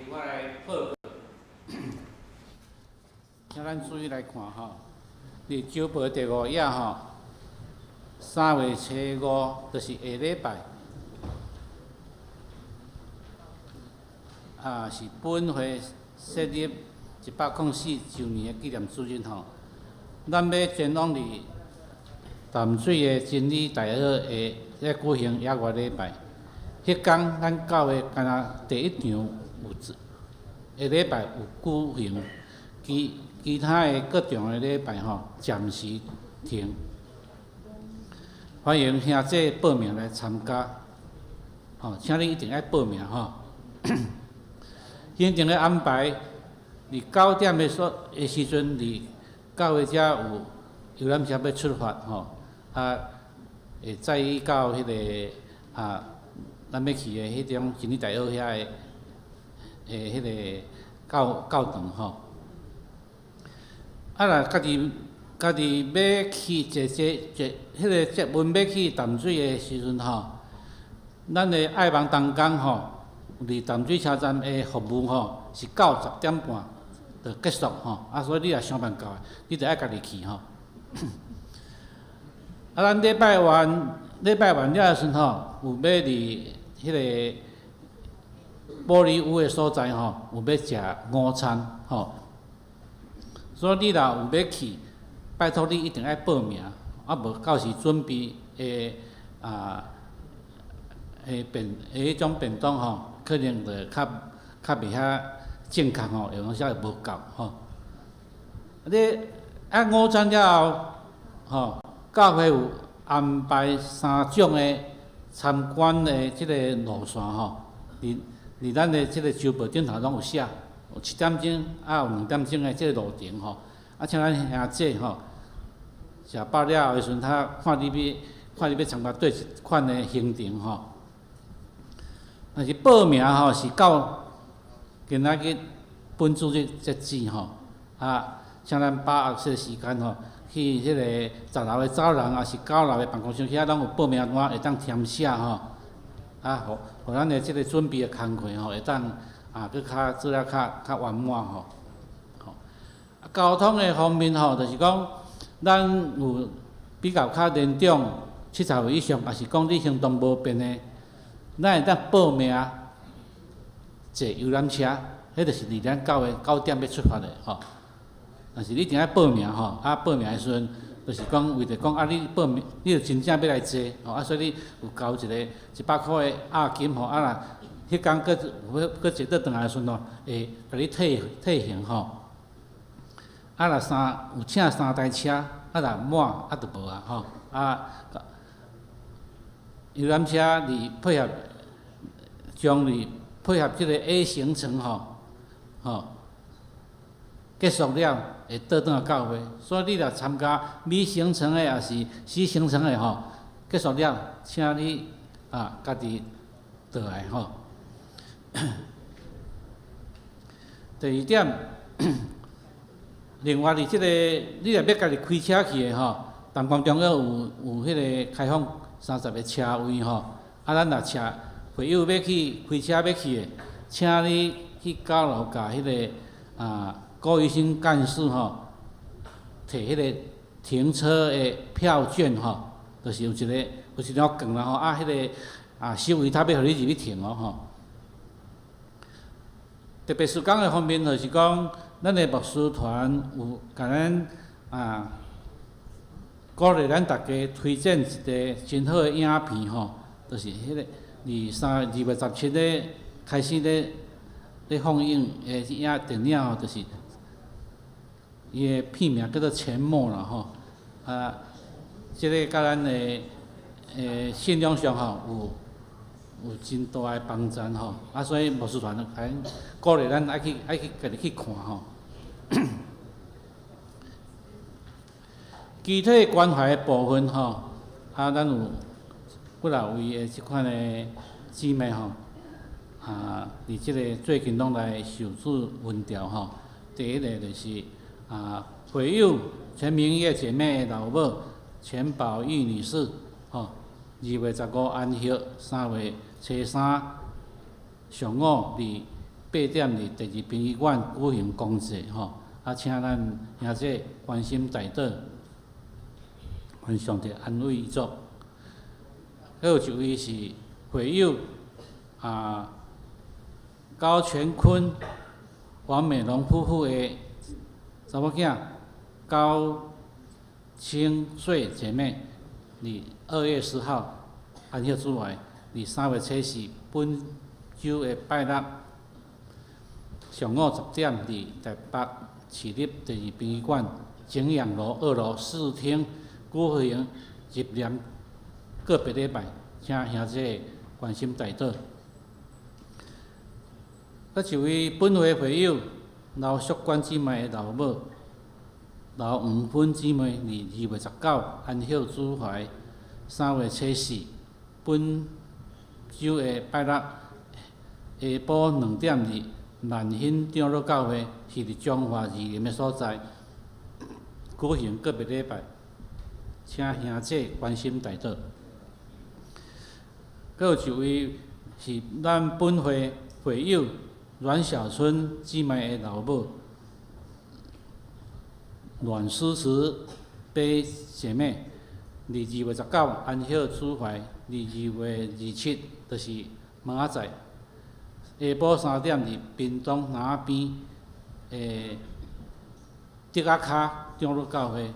我來報告，請咱注意來看吼，佇週報第五頁吼，3月初5就是下禮拜，啊是本會設立104週年的紀念主日吼。咱欲前往佇淡水的真理大學的咧舉行野外禮拜。彼工咱教會敢若第一場有下禮拜有舉行，其他的各場的禮拜吼暫時停。歡迎兄弟報名來參加，吼，請你一定愛報名吼。行程的安排，佇9點的所的時陣，佇教會遮有遊覽車欲出發吼，啊，會載你到彼個啊，咱欲去的彼種真理大學遐的彼個教堂吼。啊，若家己欲去坐彼個捷運欲去淡水的時陣吼，咱的愛網同工吼，佇淡水車站的服務吼是到10點半就結束吼，啊，所以你若上慢到的，你著愛家己去吼。啊，咱禮拜完了的時陣吼，有欲佇彼個玻璃屋的所在吼，有欲食午餐吼。所以你若有欲去，拜託你一定愛報名，啊無到時準備的啊的便的彼種便當吼，可能就較袂遐正確吼，有當時會無夠吼。你啊午餐了後，吼，教會有安排三種的參觀的這個路線吼，佇咱的這個週報頂頭攏有寫，有7點鐘，啊有2點鐘的這個路程吼，啊請咱兄弟吼，食飽了後的時陣，他看你欲參加佗一款的行程吼。但是報名吼是到今仔日本主日截止吼，啊，請咱把握這個時間吼，去彼個10樓的走廊，抑是9樓的辦公室，遐攏有報名單會當填寫吼，啊，予咱的這個準備的工課吼，會當啊，閣較做了較圓滿吼。吼，啊，交通的方面吼，就是講咱有比較較年長70歲以上，抑是講你行動無便的，咱會當報名坐遊覽車，彼就是佇咱教會9點欲出發的吼。但是你一定愛報名吼，啊報名的時陣，就是講為著講啊，你報名，你著真正欲來坐吼，啊所以你有交一個100箍的押金吼，啊若彼工閣有閣坐倒轉來的時陣吼，會共你退還吼。啊若有請三台車，啊若滿啊就無啊吼，啊遊覽車佇配合將佇配合這個 A 行程吼，吼結束了會倒轉來教會，所以你若參加 B 行程的，抑是 C 行程的吼，結束了，請你啊家己倒來吼。第二點，另外佇這個你若欲家己開車去的吼，南光中學有彼个開放30個車位吼，啊，咱若車會友欲去開車欲去的，請你去九樓共彼个郭醫生幹事吼，提彼个停車的票券吼，就是有一張券啦吼，啊，彼个收費他欲予你入去停哦吼。特別事工的方面，就是講，咱的牧師團有共咱鼓勵咱大家推薦一个真好的影片吼，就是彼个佇2月17咧開始咧放映的影電影吼，就是伊的片名叫做《沉默》啦吼。啊，這个佮咱的信仰上吼有真大的幫助吼。啊，所以牧師團共咱鼓勵咱愛去家己去看吼。肢體關懷的部分吼，啊，咱有幾若位的這款的姊妹吼，佇這个最近攏來受主恩召吼。第一个就是會友陳明月姐妹的老母錢寶玉女士，吼，2月15安息，3月初三上午佇8點佇第二殯儀館舉行公祭，吼，啊，請咱兄弟關心代禱，願上帝安慰遺族。閣有一位是會友高全坤、王美龍夫婦的查某囝高清穗姐妹，佇2月10號安息主懷，佇3月初四本週的拜六上午10點，佇台北市立第二殯儀館景仰樓2樓4廳舉行入殮告別禮拜，請兄弟關心代禱。閣一位本會會友劉淑娟姊妹的老母劉黃芬姊妹，佇2月19安息主懷，3月初四本週的拜六下晡2點佇萬興長老教會，是佇彰化二林的所在舉行告別禮拜，請兄弟關心代禱。閣有一位是咱本會會友阮小春姊妹的老母阮詩慈悲姐妹，佇2月19安息主懷，佇2月27就是明仔載下晡3點佇屏東南邊的竹仔跤長老教會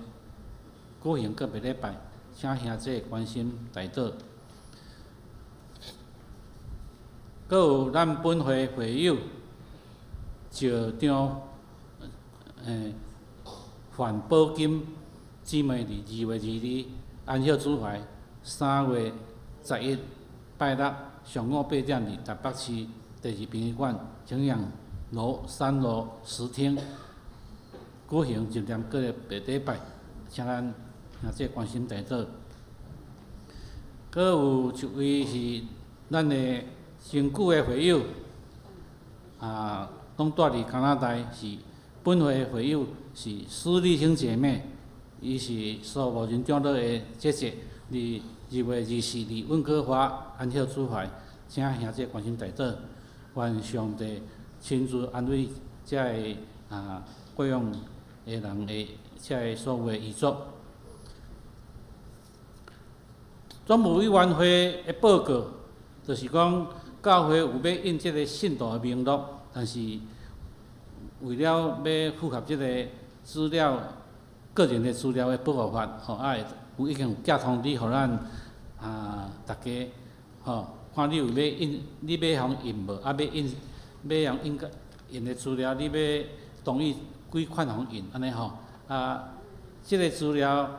舉行告別禮拜，請兄弟關心代禱。閣有咱本會會友趙張范寶金姊妹，佇2月22安息主懷，3月11拜六上午8點佇台北市第二殯儀館景仰樓3樓10廳舉行入殮告別禮拜，請咱兄弟關心代禱。閣有一位是咱的真久的會友，攏住佇加拿大，是本會會友是施麗清姐妹，伊是蘇茂仁長老的姐姐，佇2月24佇溫哥華安息主懷，請兄弟關心代禱，願上帝親自安慰遮个過往的人的遮个所有的遺族。總務委員會的報告，就是講教會有欲印這个信徒的名錄，但是為了欲符合這个資料個人的資料的保護法，吼，有已經有寄通知予咱大家，吼，看你有欲印，你欲予印無？啊，欲印，欲予印個印的資料，你欲同意幾款予印，按呢吼。啊，這个資料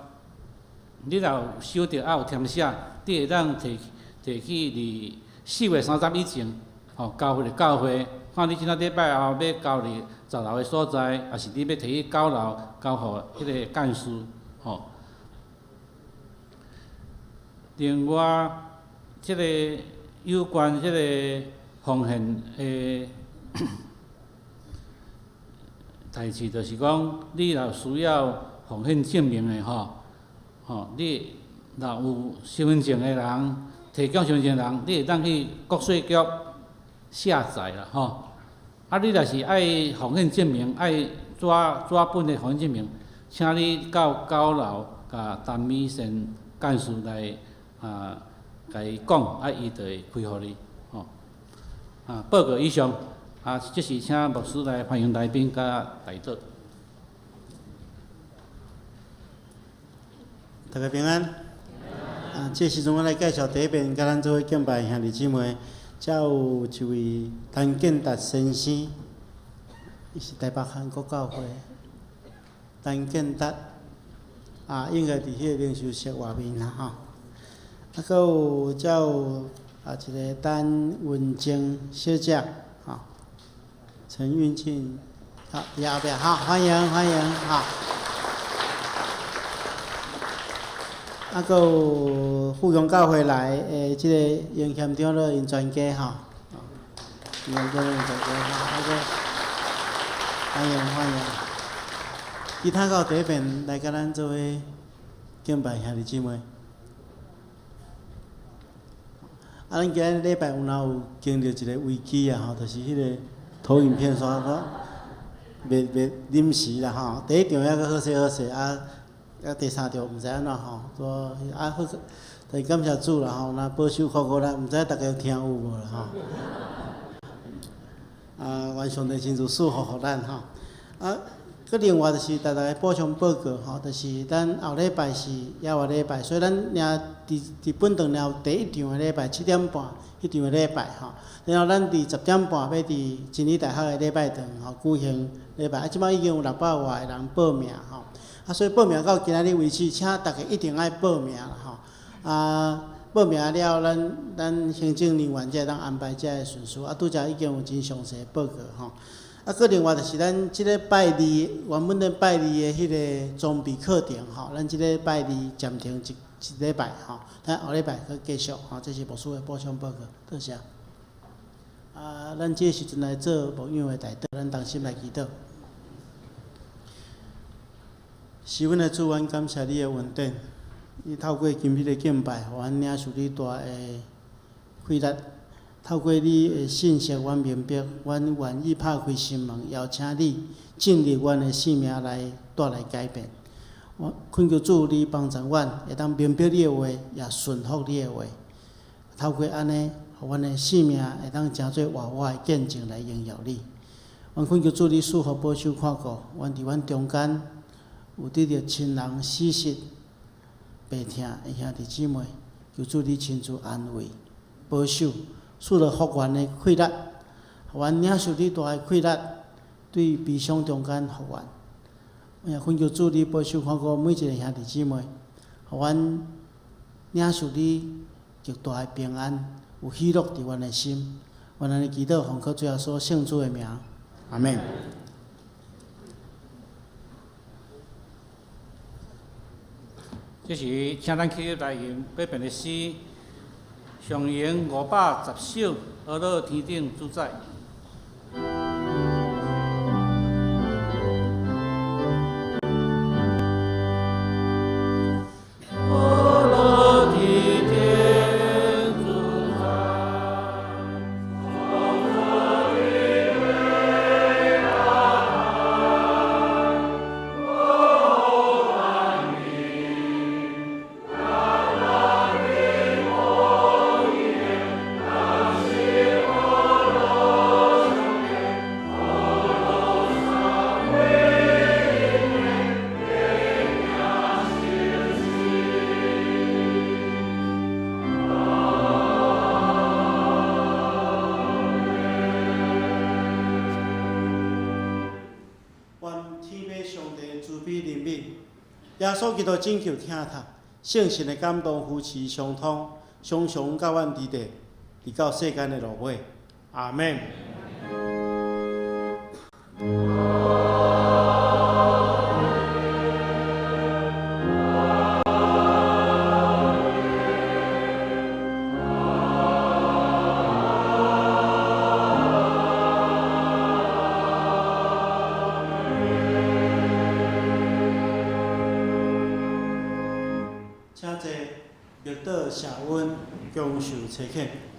你若有收著，啊有填寫，你會當提提去佇4月30以前，吼，交予教會。看你這禮拜後欲交佇10樓的所在，抑是你欲提去九樓交予彼个幹事，吼。另外，這个有關這个奉獻的代誌，就是講你若有需要奉獻證明的吼，吼，你若有身份證的人，提供身份證的人，你會當去國稅局下載啦，吼。啊，你若是愛奉獻證明，愛紙本的奉獻證明，請你到九樓共陳美善幹事來啊，共伊講，啊，伊就會開予你，吼。啊，報告以上，啊，這時請牧師來歡迎來賓佮代禱。大家平安。啊，這時陣我來介紹第一遍，佮咱做伙敬拜的兄弟姊妹，遮有一位陳建達先生，伊是台北韓國教會。陳建達，啊，應該佇彼個靈修室外面啦，吼。啊，閣有遮有啊一個陳文靜小姐，吼，陳運慶，好，佇後壁，好，歡迎歡迎，哈。啊，閣有富強教會來的這個英謙長老𪜶全家吼，英謙長老𪜶全家吼，啊閣歡迎歡迎。其他閣有第一遍來佮咱做伙敬拜兄弟姊妹。啊，咱今日禮拜有哪有經歷一個危機啊？吼，就是彼個投影片煞煞袂袂臨時啦吼。第一場猶閣好勢好勢啊。啊，第三場毋知按怎吼，煞啊好，但感謝主啦吼，若保守看顧咱，毋知大家有聽有無啦吼。啊，願上帝親自賜福予咱吼。啊，閣另外就是逐逐个補充報告吼，就是咱後禮拜是耶和華禮拜，所以咱爾佇佇本堂爾有第一場的禮拜七點半，彼場的禮拜吼。然後咱佇10點半欲佇真理大學的禮拜堂吼舉行禮拜，啊，這擺已經有600外个人報名吼。啊，所以報名到今仔日為止，請大家一定愛報名啦吼。啊，報名了，咱咱行政人員才會當安排這个順序。啊，拄才已經有真詳細報告吼。啊，閣另外就是咱這个拜二原本咧拜二的彼个裝備課程吼，咱這个拜二暫停一一禮拜吼，咱後禮拜閣繼續吼。這是牧師的補充報告，多謝。啊，咱這時陣來做牧養的代禱，咱同心來祈禱。是阮的主，阮感謝你的恩典。你透過今日的敬拜，予阮領受你大的氣力。透過你的信息，阮明白，阮願意拍開心門，邀請你進入阮的生命來帶來改變。我懇求主，你幫助阮，會當明白你的話，也順服你的話。透過按呢，予阮的生命會當成做活活的見證來榮耀你。阮懇求主，你賜福保守看顧，阮佇阮中間。有得著親人死殁、病痛的兄弟姊妹，求主你親自安慰、保守，賜予復原的氣力，予阮領受你大的氣力，對悲傷中間復原。也懇求主你保守看顧每一个兄弟姊妹，予阮領受你極大的平安，有喜樂佇阮的心。阮按呢祈禱，奉靠主耶穌聖子的名，阿們。這時，請咱起來吟八遍的詩，上詠510首，阿樂天頂主宰。耶穌基督拯救疼痛，聖神的感動扶持相通，常常佮阮佇咧，直到世間的落尾。阿們。濟，默禱赦恩，享受差遣。